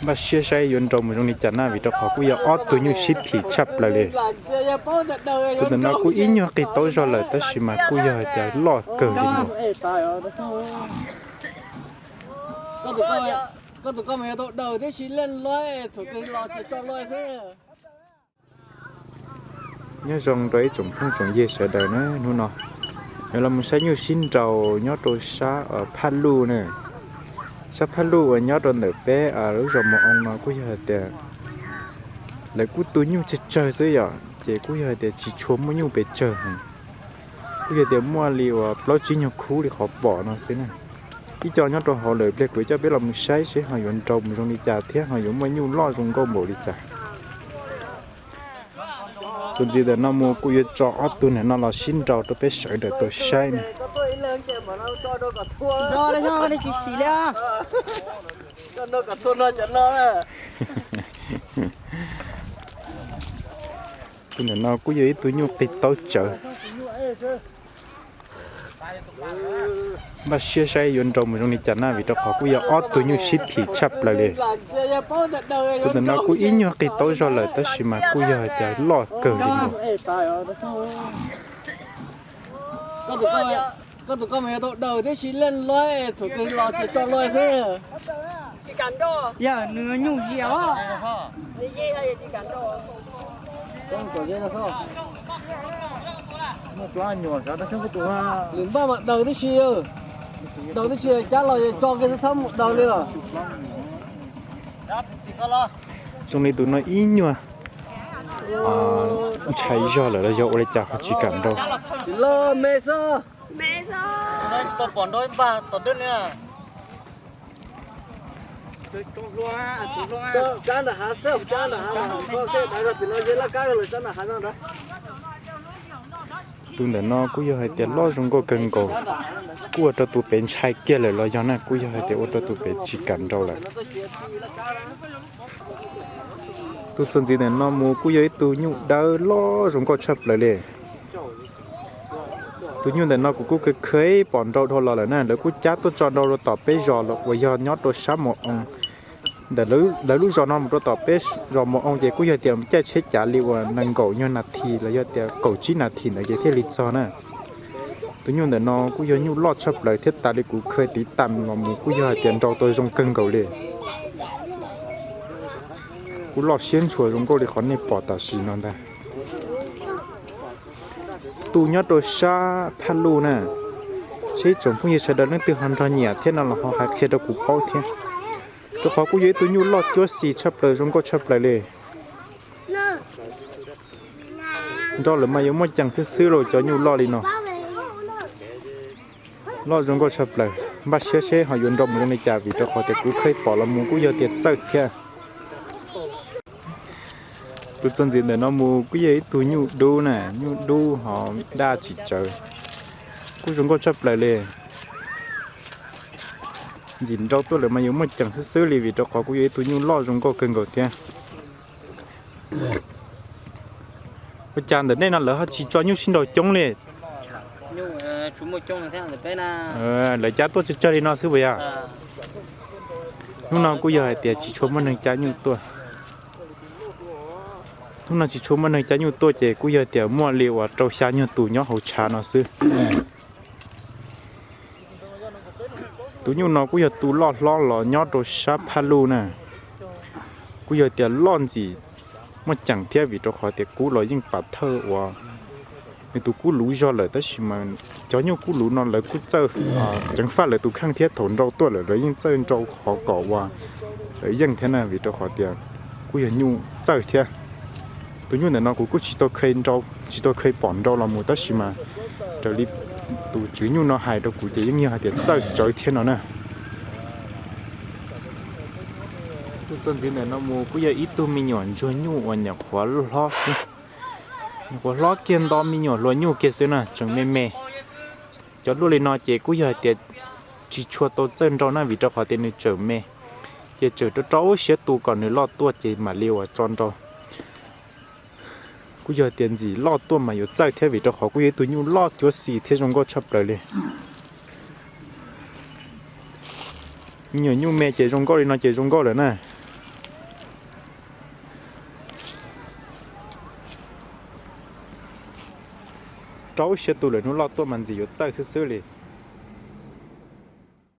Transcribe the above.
Npaj siab saib yuav nrau mus zoo li cas na, vim rau qhov kuj yog ob tug nyuj sib phim tshaj plaws li. Tus ntawm no kuj ib nyuag qis tau zog lawm tab sis mas kuj yog hais tias loj kawg li no. Nyob zoo rau ib tsoom phooj tsoom ywg sawv daws na, hnub no yuav los mus saib nyuj sib nraus nyob rau sab Phaj Luj na. Sab Phaj Luj uas nyob rau ntawm peb lub zos Mos Oo no kuj yog hais tias lawv kuj tu nyuj tsawg tsawg xwb yom, ces kuj yog hais tias tsis tshua muaj nyuj pes tsawg. Kuj yog tias muaj li uas plaub tsib nyuag khub li qhov pom no xwb na. Ib co nyob rau hauv lawm, pliag kuv coj peb los mus saib seb ho yuav nrau mus zoo li cas thiab ho yuav muaj nyuj loj zoo nkauj npaum li cas. Txuas ntxiv ntawm no mus kuj yuav tso ob tug ntawm no los sib nraus rau peb sawv daws tau saib na. Tus ntawm no kuj yog ib tug nyuj qis taub tsawv. Npaj siab saib yuav nrau mus zoo li cas na, vim rau qhov kuj yog ob tug nyuj sib phim tshaj plaws li. Tus ntawm no kuj ib nyuag qis taub zog lawm tab sis mas kuj yog hais tias loj kawg li no. Koj tus koj mas yog tau daws tib si leej loj, thaum twg los ces tso loj xwb. Yog nws nyuj zias os. Lwm npaj mas daws tib si, daws tib si cab los tso kiag xwb txhob mus daws li os. Zoo li tus no ib nyuag ntshai zog lawm los yog ua li cas ho tsis kam nrau. Tus ntawm no kuj yog hais tias loj zoo nkauj kawg nkaus, kuj ua rau tus pem ntshai kiag lawm los yog na, kuj yog hais tias ua rau tus pem tsis kam nrau lawm. Tus txuas ntxiv ntawm no mus kuj yog ib tug nyuj dawb loj zoo nkauj tshaj plaws li. Tus nyuj ntawm no kuv kuj kheev kheev pom nrau dhau los lawm na, lawv kuj cab tuaj tso nrau rau tom peb zos uas yog nyob rau sab Mos Oo. Ntawm lawv lub zos no mus rau tom peb zos Mos Oo ces kuj yog tias caij tsheb cav li uas nees nkaum nyuag nas this los yog tias kaum tsib nas this ntawd ces thiaj li txog na. Tus nyuj ntawm no kuj yog nyuj loj tshaj plaws thiab tas li kuv kheev tiv tas los mus kuj yog hais tias nrau tau zoo kawg nkaus li. Kuj loj siab ntshua zoo nkauj li qhov nej pom tam sim no ntag. Tu nyob rau sab Phaj Luj na, seb tsoom phooj ywg sawv daws leej twg ho nrog nyiam thiab no los ho hais qhia rau kuv paub thiab, rau qhov kuj yog ib tug nyuj loj cuab xis tshaj plaws zoo nkauj tshaj plaws li. Nrau lawm mas yuav muaj ceem xwb xwb los cov nyuj loj li no. Loj zoo nkauj tshaj plaws, npaj siab seb ho yuav nrau mus zoo li cas vim rau qhov tias kuv kheev pom los mus kuj yog tias txawj thiab. Tus txuas ntxiv ntawm no mus kuj yog ib tug nyuj dub na, nyuj dub ho daj tsis tsawv, kuj zoo nkauj tshaj plaws li. Ntxim nrau tuaj lawm mas yuav muaj ceem xwb xwb li vim rau qhov kuj yog ib tug nyuj loj zoo nkauj kawg nkaus thiab. Ua cas ntawm nej no lawv ho tsis tso nyuj sib nraus coob li? Lawv cab tuaj tsawg tsawg li no xwb puas yog? Hnub no kuj yog hais tias tsis tshua muaj neeg cab nyuj tuaj. Hnub no tsis tshua muaj neeg cab nyuj tuaj ces kuj yog tias muaj li uas rau xya nyuag tus nyob hauv tshav no xwb. Tus nyuj no kuj yog tus loj hlob los nyob rau sab Phaj Luj na. Kuj yog tias loj ntxim muaj ceem thiab vim rau qhov tias kub los yeej pam thawj uas nws tus kub luv zog lawm tab sis mas cov nyuj kub luv no lawv kuj txawj ceev faj lawv tus kheej thiab thaum nrau tuaj lawm lawv yeej txawj nrau qhov kom uas lawv yeej thiab na vim rau qhov tias kuj yog nyuj txawj thiab. Tus nyuj ntawm no kuv kuj tsis tau kheev nrau, tsis tau kheev pom nrau los mus tab sis mas raws li tus tswv nyuj no hais rau kuv ces yeej yog hais tias txawj tsawv thiab no na. Tus txuas ntxiv ntawm no mus kuj yog ib tug me nyuam ntsuag nyuj uas nyuam qhuav hlob xwb. Nyuam qhuav hlob kiag nto me nyuam hluas nyuj kiag xwb na, tseem me me. Cov luaj li no ces kuj yog hais tias tsis tshua tau txawj nrau na vim rau qhov tias nws tseem me. Ces tseem rau rau siab tu kom nws loj tuaj ces mam li uas tso nrau. Kuj yog tias ntxim loj tuaj mas yuav txawj thiab vim rau qhov kuj yog ib tug nyuj loj cuab xis thiab zoo nkauj tshaj plaws li. Nyuam nyuj me ces zoo nkauj li no ces zoo nkauj lawm na. Rau siab tus lawm, hnub loj tuaj mas ntxim yuav txawj xwb xwb li.